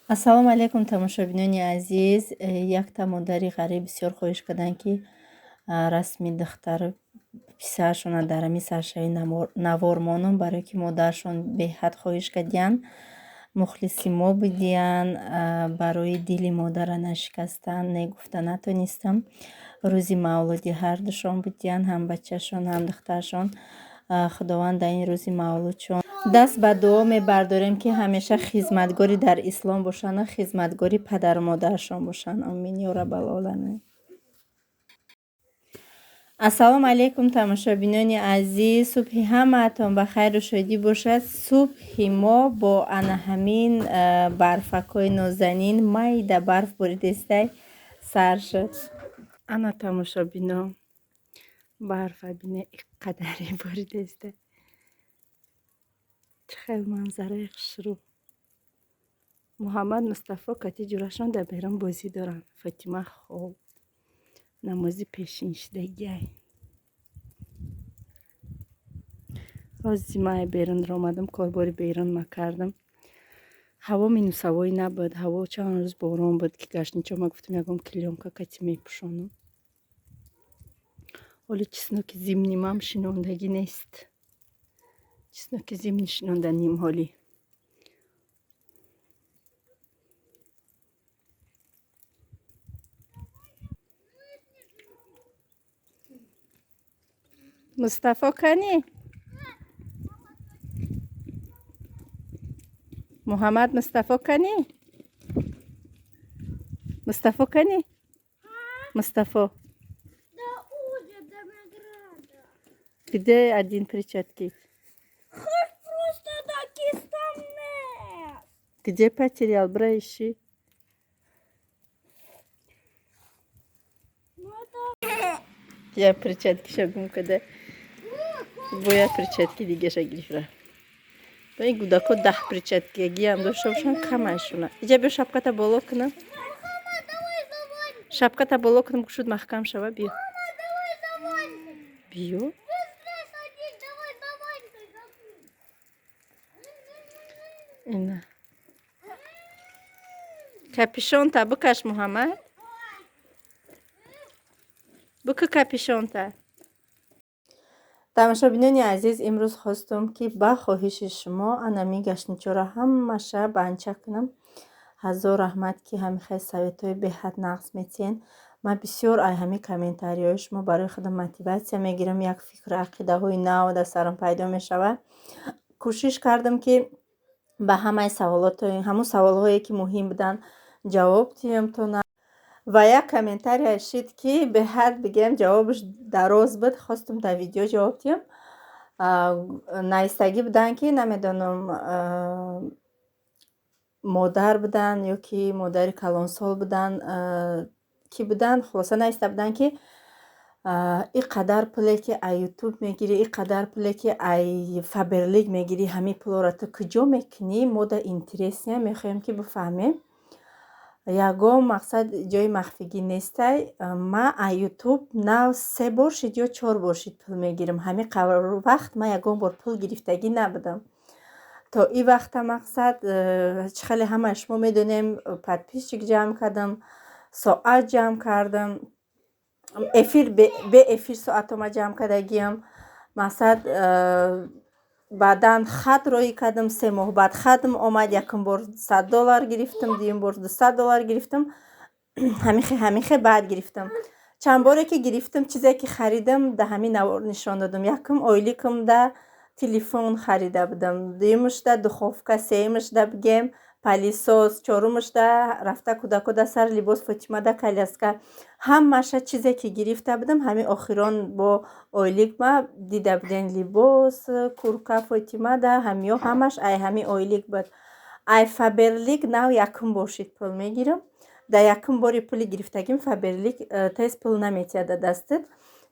Ассалому алайкум, тамошобинони азиз. Якта модари ғариб бисёр хоҳиш карданд, ки расми духтару писаршона дар ҳамин саршави навор монам, барое ки модаршон беҳад хоҳиш кардиянд, мухлиси мо будиянд. Барои дили модара нашикастан не гуфта натонистам. Рӯзи мавлуди ҳардушон будиянд, ҳам бачашон, ҳам духтаршон. Худованд дар ин рӯзи мавлудшон даст ба дуо мебардорем, ки ҳамеша хизматгори дар ислом бошанд, хизматгори падару модарашон бошанд. Омин ё раббал оламин. Ассалому алайкум, тамошобинони азиз. Субҳи ҳамаатон ба хайру шодӣ бошад. Субҳи мо бо ана ҳамин барфакҳои нозанин, майда барф боридестай, сар шуд. Ана, тамошобино, барфа бине, иққадаре боридеста. Чӣ хел манзараи хушрӯ! Муҳаммад Мустафо кати ҷурашон дар берун бозӣ доранд. Фотима хоб, намози пешиншидагиай. Ҳози ман берунро омадам, корбори берун ма кардам. Ҳаво минусавоӣ набуд, ҳаво чанд рӯз борон буд, ки гаштничо ма гуфтам, ягон клеёнка кати мепӯшонам. Ҳоли чесноки зимний мам шинондагӣ нест, чесноки зимний шинонданим ҳоли. Мустафо кани? Муҳаммад Мустафо кани? Мустафо кани? Мустафо где? Один перчатки. Просто где потерял? Бра, ищи. Я перчаткиша гум када, бояд перчатки дигаша гирифта. Ба ин гудако 10 перчаткагиам дошта бошанд, камашуна. Иҷа биё, шапката боло кунам, шапката боло кунам, кушуд маҳкам шава. Биё, биё. Ина, капюшонта бикаш, Муҳаммад, бикӯ капюшонта. Тамошобинони азиз, имрӯз хостум, ки ба хоҳиши шумо анами гаштничора ҳамаша банча кунам. Ҳазор раҳмат, ки ҳамихел советҳои беҳад нағз метиҳен. Ман бисёр ай ҳами комментариҳои шумо барои худам мотиватсия мегирам, як фикру ақидаҳои нав дар сарам пайдо мешавад. Кӯшиш кардам, ки ба ҳамаи саволото, ҳамун саволҳое, ки муҳим буданд, ҷавоб диҳам то ва як комментария шид, ки беҳад, бигем, ҷавобаш дароз буд. Хостум дар видео ҷавоб диҳам. Навистагӣ буданд, ки намедонам, модар буданд ё ки модари калонсол буданд, кӣ буданд. Хулоса, нависта буданд, ки ин қадар пуле, ки ай Ютуб мегирӣ, ин қадар пуле, ки ай Фаберлик мегирӣ, ҳамин пулҳоро ту куҷо мекунӣ? Мо да интересно, мехоҳем, ки бифаҳмем. Ягон мақсад, ҷои махфигӣ нестай. Ма ай Ютуб нав се бор шид ё чор бор шид пул мегирам. Ҳамин вақт ман ягон бор пул гирифтагӣ набудам то ин вақта. Мақсад, чӣ хеле ҳамаи шумо медонем, подписчик ҷамъ кардам, соат ҷамъ кардам, эфир, бе эфир соатома ҷамъ кардагиам. Мақсад, баъдан хат роҳӣ кардам. 3 моҳ баъд хатм омад. Якум бор 100 доллар гирифтам, дуюм бор 200 доллар гирифтам. Ҳамихе баъд гирифтам. Чанд боре ки гирифтам, чизе ки харидам, да ҳамин навор нишон додам. Якум ойликам да телефон харида будам, дуюмашда духовка, сеюмашда, бигем, пылесос, чорумашда рафта кӯдако да сар либос, Фотимада коляска. Ҳамаша чизе ки гирифта будам, ҳамин охирон бо ойлик ма дида будем: либос, курка Фотимада, ҳамиё ҳамаш ай ҳамин ойлик буд. Ай Фаберлик нав якум бор шид пул мегирам. Дар якум бори пули гирифтагим Фаберлик тез пул наметиҳад да дастат,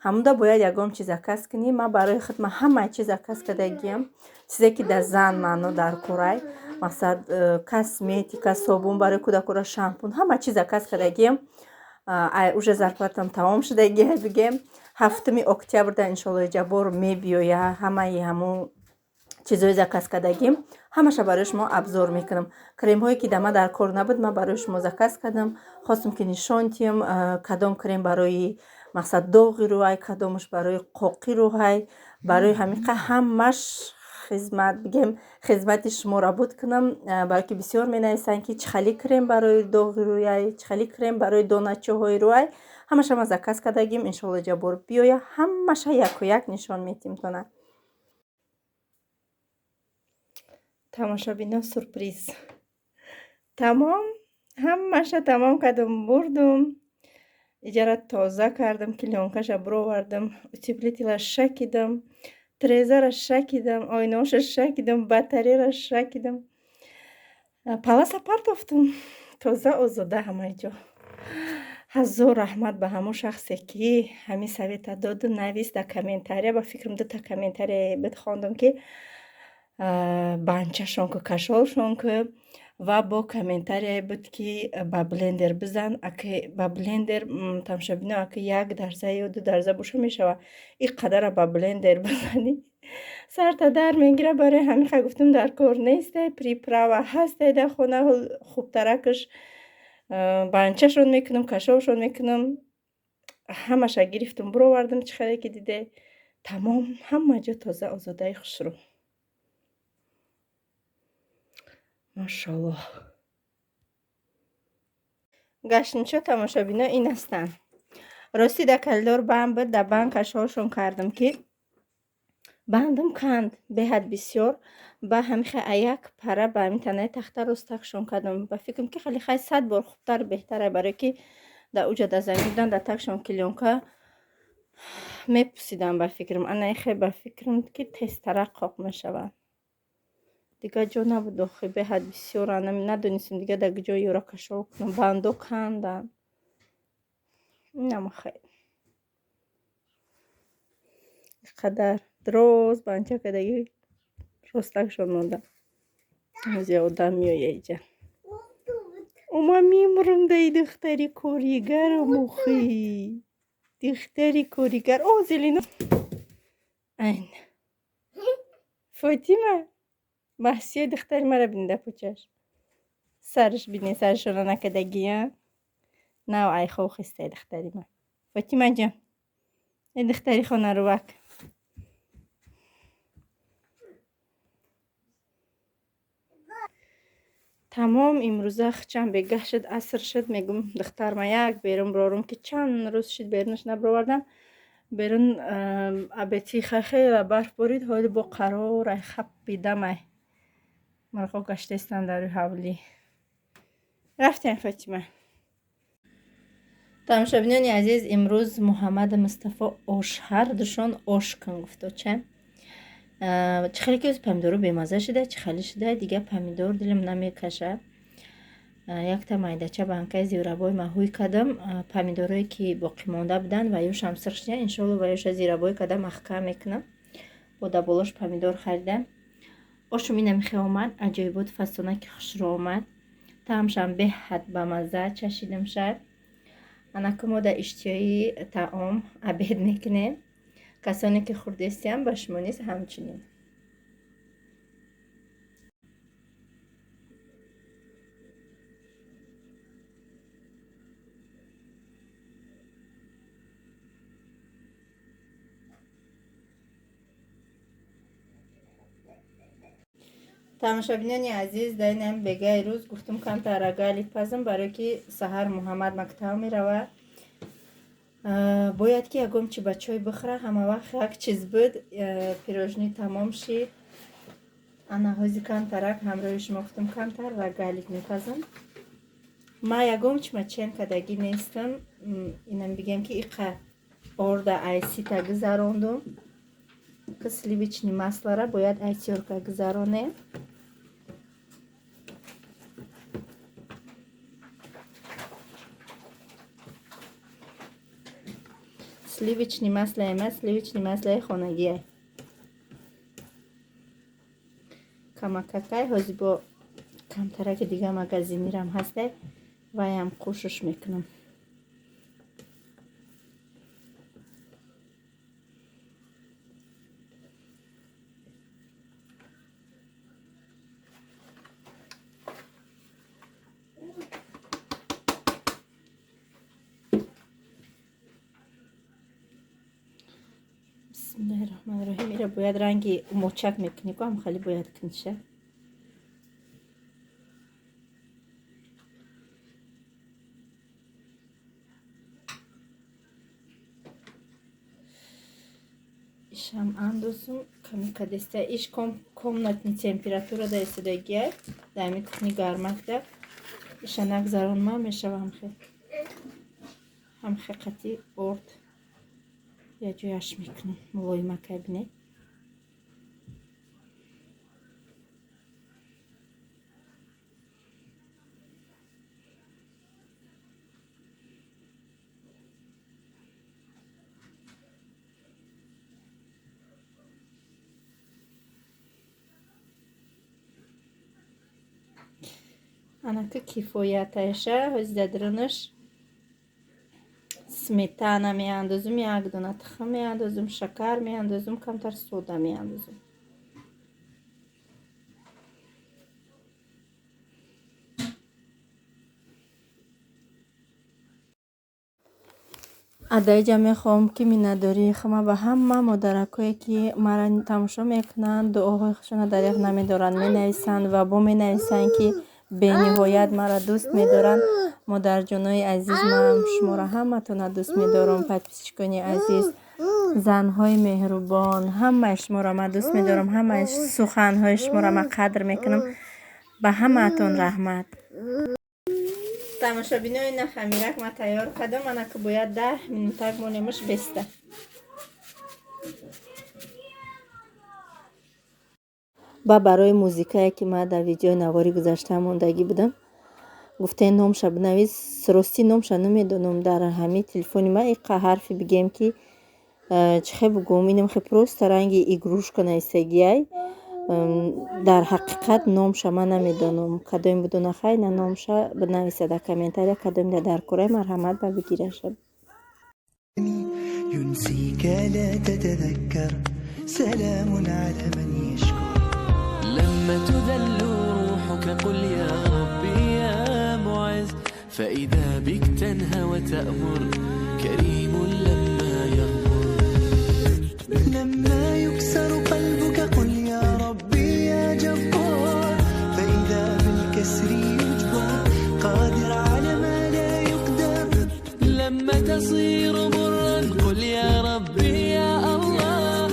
ҳамуда бояд ягон чиз заказ кунӣ. Ман барои худ ман ҳамаи чиз заказ кардагиам, чизе ки дар зан маъно дар корай. Мақсад, косметика, собун барои кӯдакора, шампун, ҳама чиз заказ кардагиам. Ай уже зарплатам тамом шудагия, бигем, 7-уми октябрда, иншоллоҳи ҷаббор, мебиёя ҳамаи ҳамун. Чизои заказ кардагим ҳамаша барои шумо обзор мекунам. Кремҳое ки да ма дар кор набуд, ман барои шумо заказ кардам. Хостам ки нишон диҳам, кадом крем барои мақсад доғи рӯҳай, кадомаш барои қоқи рӯҳай. Барои ҳамиқа ҳамаш хизмат бигем, хизмати шуморо буд кунам, барое ки бисёр менависанд, ки чӣ хали крем барои доғи рӯяй, чӣ хали крем барои доначаҳои рӯяй. Ҳамаша ман заказ кардагим, иншоалло ҷабор биёя, ҳамаша яку як нишон медиҳем тона. Тамошобино, сюрприз. Тамом, ҳамаша тамом кардам, бурдум. Иҷара тоза кардам, клеёнкаша бировардам, утеплителя шакидам, трезара шакидам, оинаоша шакидам, батареяра шакидам. Паласа партофтум. Тоза озода ҳамаи ҷо. Ҳазор раҳмат ба ҳамон шахсе, ки ҳамин совета доду навист дар комментария. Ба фикрам, дута комментария буд, хондам, ки банчашон ку, кашолшон ку, ва бо комментарияе буд, ки ба блендер бизан. Аки ба блендер, тамошобино, аки як дарза ё ду дарза боша мешава. Ин қадара ба блендер бизанӣ, сарта дар мегира. Барои ҳамин ха гуфтам, дар кор нестай, приправа ҳастай дар хона, хубтаракаш банчашон мекунам, кашолшон мекунам. Ҳамаша гирифтум, бировардам, чӣ хеле ки диде. Тамом, ҳама ҷо тоза, озодаи хушрӯ. Машаллоҳ. Гаштничо, тамошобино, ин ҳастанд. Ростӣ, дар коридор банд буд, дар банд кашолшон кардам, ки бандам канд беҳад бисёр. Ба ҳамихе аяк пара ба ҳамин танаи тахта ростакшон кардам. Ба фикрам, ки хеле хай сад бор хубтар, беҳтара, барое ки дар уҷа дар замин будан, дар такшон клеёнка мепусидам, ба фикрам. Ана ихе, ба фикрам, ки тезтарак қоқ мешавад. Дигар ҷо набуд охи, беҳад бисёр. Надонистам дигар дар куҷо ёра кашол кунам. Бандо канданд. Инам хел. Қадар дроз банча кардагӣ ростакшон монда. Ҳози одам меоя иҷа. Ма мемурам даи духтари коригарам охи. Духтари коригар. О, зелено. Айн. Фотима. Маҳсия, духтари мара бинед, дар пучаш. Сараш бинед, сарашона накардагия. Нав айхов хистай духтари ман. Фотима ҷон. Э, духтари хонарувак. Тамом, имрӯза чанд бегаҳ шуд, аср шуд, мегум, духтарма як берун бирорум, ки чанд рӯз шуд берунаш набировардам. Берун абети хеле барф борид, ҳоли бо қарор ай хаппидамай. Мурғо гаштаистанд дар рӯи ҳавлӣ. Рафтем, Фотима. Тамошобинони азиз, имрӯз Муҳаммаду Мустафо ош, ҳардушон ош кун гуфточа. Чӣ хеле ки помидору бемазза шуда, чӣ хеле шуда, дигар помидор дилам намекаша. Якта майдача банкаи зирабой ма ҳуй кардам. Помидорое ки боқӣ монда буданд, ва ёшам сирх шуда, иншоалло ва ёша зирабой карда маҳкам мекунам. Бо дар болош помидор харида. Ошум инам хе омад, аҷоибот, фасона ки хушрӯ омад. Таъмшам беҳад бамазза, чашидам шад. Анаку мо дар иштиҳои таом обед мекунем. Касоне ки хурдестиям, ба шумо низ ҳамчунин. Тамошобинони азиз, дар ин бегаи рӯз гуфтум, камтар рогалик пазам, барое ки саҳар Муҳаммад мактаб меравад, бояд ки ягон чи ба чой бихӯра. Ҳама вақт як чиз буд, пирожни тамом шид. Ана ҳози камтарак ҳамроҳи шумо гуфтум, камтар рогалик мепазам. Ма ягон чи мачен кардагӣ нестам. Инам бигем, ки иқа орда ай сита гузарондум, ки сливочный маслара бояд ай тёрка гузаронем. Сливочный масло ма, сливочный маслои хонагиай, камакакай. Ҳози бо камтараки дига магазинирам ҳастай, ваям қӯшиш мекунам. Ира бояд ранги мочак мекунӣ ку, ҳам хеле бояд куниша. Ишам андозум ками кадеста. Иш комнатный температура да истодагиай, дар ҳами кухни гармакда. Иша нагзаронма мешава ҳамхе. Ҳамхе қати орд я ҷояш мекунам. Мулоимакай бинед. Анака кифоятайша. Ҳози дар сметана меандозум, як дона тухм меандозум, шакар меандозум, камтар сода меандозум. Адаиҷа мехоҳам, ки миннатдории хама ба ҳама модаракое, ки мара тамошо мекунанд, дуоҳои худшона дареғ намедоранд, менависанд ва бо менависанд, ки бениҳоят мара дӯст медоранд. Модарҷонои азиз, ман шуморо ҳаматона дӯст медорам. Подписчикони азиз, занҳои меҳрубон, ҳамаи шуморо ман дӯст медорам, ҳамаи суханҳои шуморо ман қадр мекунам. Ба ҳамаатон раҳмат. Тамошобинои на хамирак ман тайёр кардам, анаки бояд 10 минутак монемаш беста. Ба барои музикае, ки ман дар видеои навори гузашта мондагӣ будам, гуфтем номша бинавис. Ростӣ номша намедонам, дар ҳамин телефони ман иқа ҳарфи бигем, ки чӣ хел бугӯм, инам хел просто ранги игрушка нависагиай. Дар ҳақиқат номша ман намедонам. Кадоме бидона, хай на номша бинависа дар комментария, кадоме дар кораи марҳамат ба бигираша. ينسيك لا تتذكر سلام على من يشكر. لما تذل روحك قل يا ربي يا معز، فإذا بك تنهى وتأمر كريم لما يغمر. لما يكسر قلبك قل يا ربي يا جبار، فإذا بالكسر يجبر قادر على ما لا يقدر. لما تصير مرا قل يا ربي يا الله،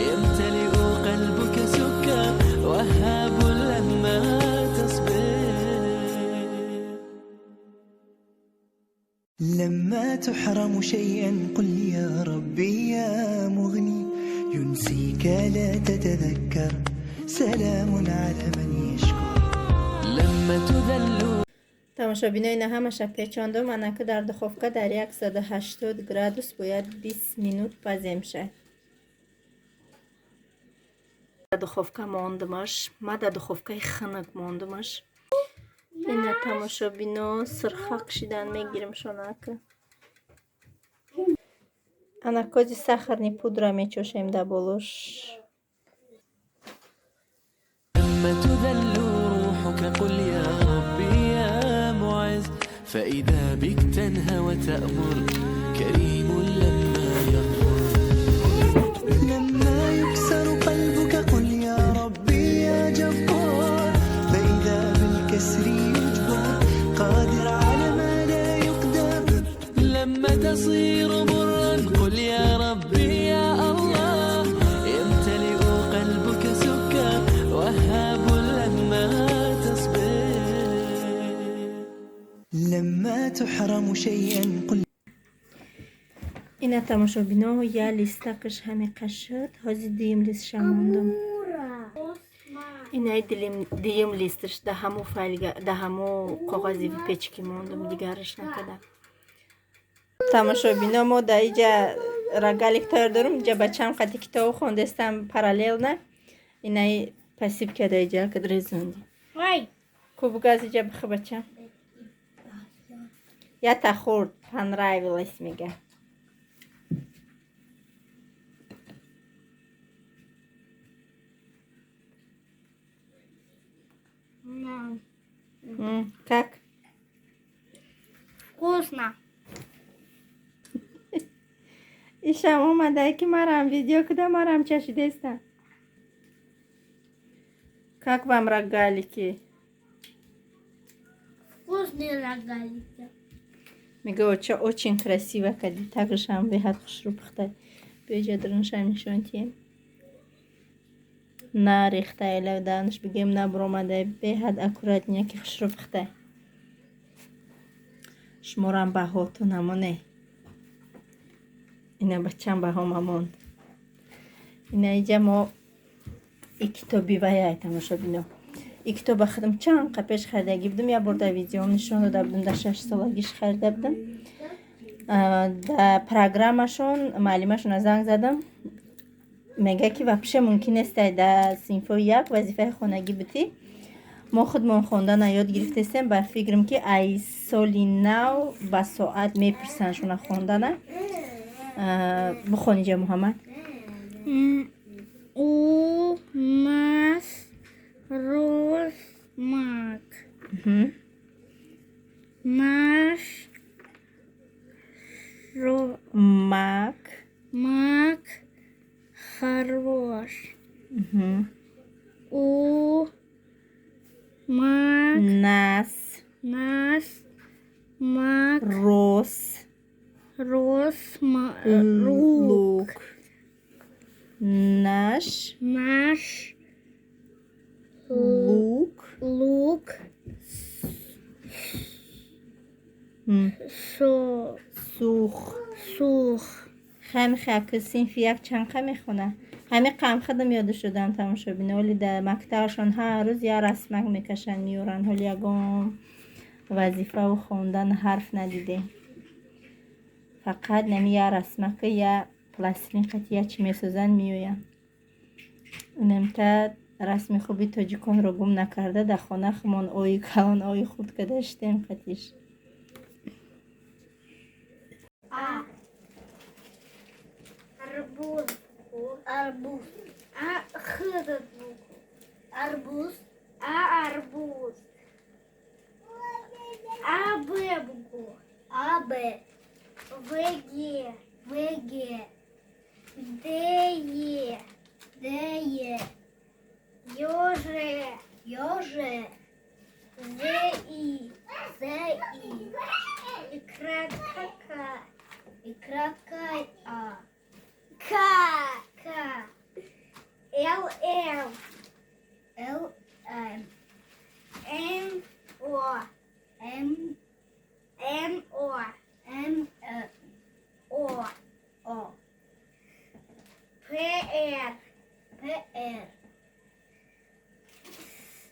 يمتلئ قلبك سكر وهاب لما تصبر. لما تحرم شيئا قل يا ربي يا مغني، ينسيك لا تتذكر سلام على من يشكر. لما تذل Тамошобинои на ҳамаша печондум. Анаки дар духовка дар 180 градус бояд 20 минут пазем шай. Дар духовка мондумаш, ма дар духовкаи хунук мондумаш. Ина тамошобино сирхак шидан мегирим шонака. Анакози сахарный пудра мечошем дар болош. لما تذل روحك قل يا ربي يا معز، فإذا بك تنهى وتأمر كريم لما يغمر. لما يكسر قلبك قل يا ربي يا جبار، فإذا بالكسر يجبر قادر على ما لا يقدر. لما تصير مرا قل يا ربي يا الله، يمتلئ قلبك سكر وهاب لما تصبر. لما تحرم شيئا قل Ина тамошобино я листакаш ҳамиқа шуд. Ҳози дуюм листша мондум. Инаи дуюм листаш да ҳамо файлга, да ҳамо коғази печки мондум, дигараш накардам. Тамошобино мо дар иҷа рогалик тайёр дорум. Иҷа бачам қати китоб хондестам параллелно. Инаи посыпка дар иҷа кад резонди. Кубгаз иҷа бихӯр бачам. Ята хӯрд, понравилось мега. Как? Вкусно. Ишам омадае, ки марам видео куда, марам чашидеста. Как вам рогалики? Вкусные рогалики. Мега, оча, очень красиво кади. Тагшам беҳад хушрӯ пухта. Биёҷа, даруншам нишон тием. На рехта элавданаш бигем, на буромада, беҳад аккуратняки хушрӯ пухта. Шуморам баҳотон ҳамоне. Ина бачам баҳо мамонд. Ина иҷа мо и китоби ваяй, тамошобино. И китоба худам чанд қа пеш харидагӣ будам, як бор дар видеом нишон дода будам, дар 6 солагиш харида будам. Да программашон муаллимашона занг задам, мега, ки вообще мумкин нест дар синфои як вазифаи хонагӣ бутӣ. Мо худмон хондана ёд гирифтестем. Ба фикрам, ки ай соли нав ба соат мепурсанд шуна хондана. Бихон иҷа, Муҳаммад. У нас рос мак. Наш Мак. Мак хорош. У мак Нас. Нас мак рос. Рос лук. Лук. Наш Наш лук. Лук со сух. Сух. Хами хаки синфи як чанд қа мехона? Ҳами қам худам ёда шудам, тамошобино. Оли дар мактабашон ҳар рӯз як расмак мекашанд, меёранд. Ҳоли ягон вазифаву хондан ҳарф надидем. Фақат нами як расмака, я пластилин қати як чӣ месозанд, меоянд. Инамта расми хуби тоҷиконро гум накарда, дар хона хумон ои калон, ои хурд када шитем қатиш. А. Арбуз. Арбуз. А Х этот букву. Арбуз. А арбуз. А Б букву. А Б. В Г. В Г. Д Е. Д Е. Ё Ж. Ё Ж. З И. З И. И кратко К. И краткое А. К. К. Л М. Л М. Н О. М. Н О. М О. О. П Р. П Р. С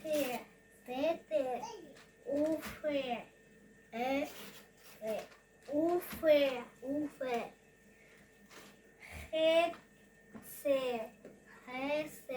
Т. С Т. У Ф. Э Ф. У Ф. У Ф. Х С. Х С.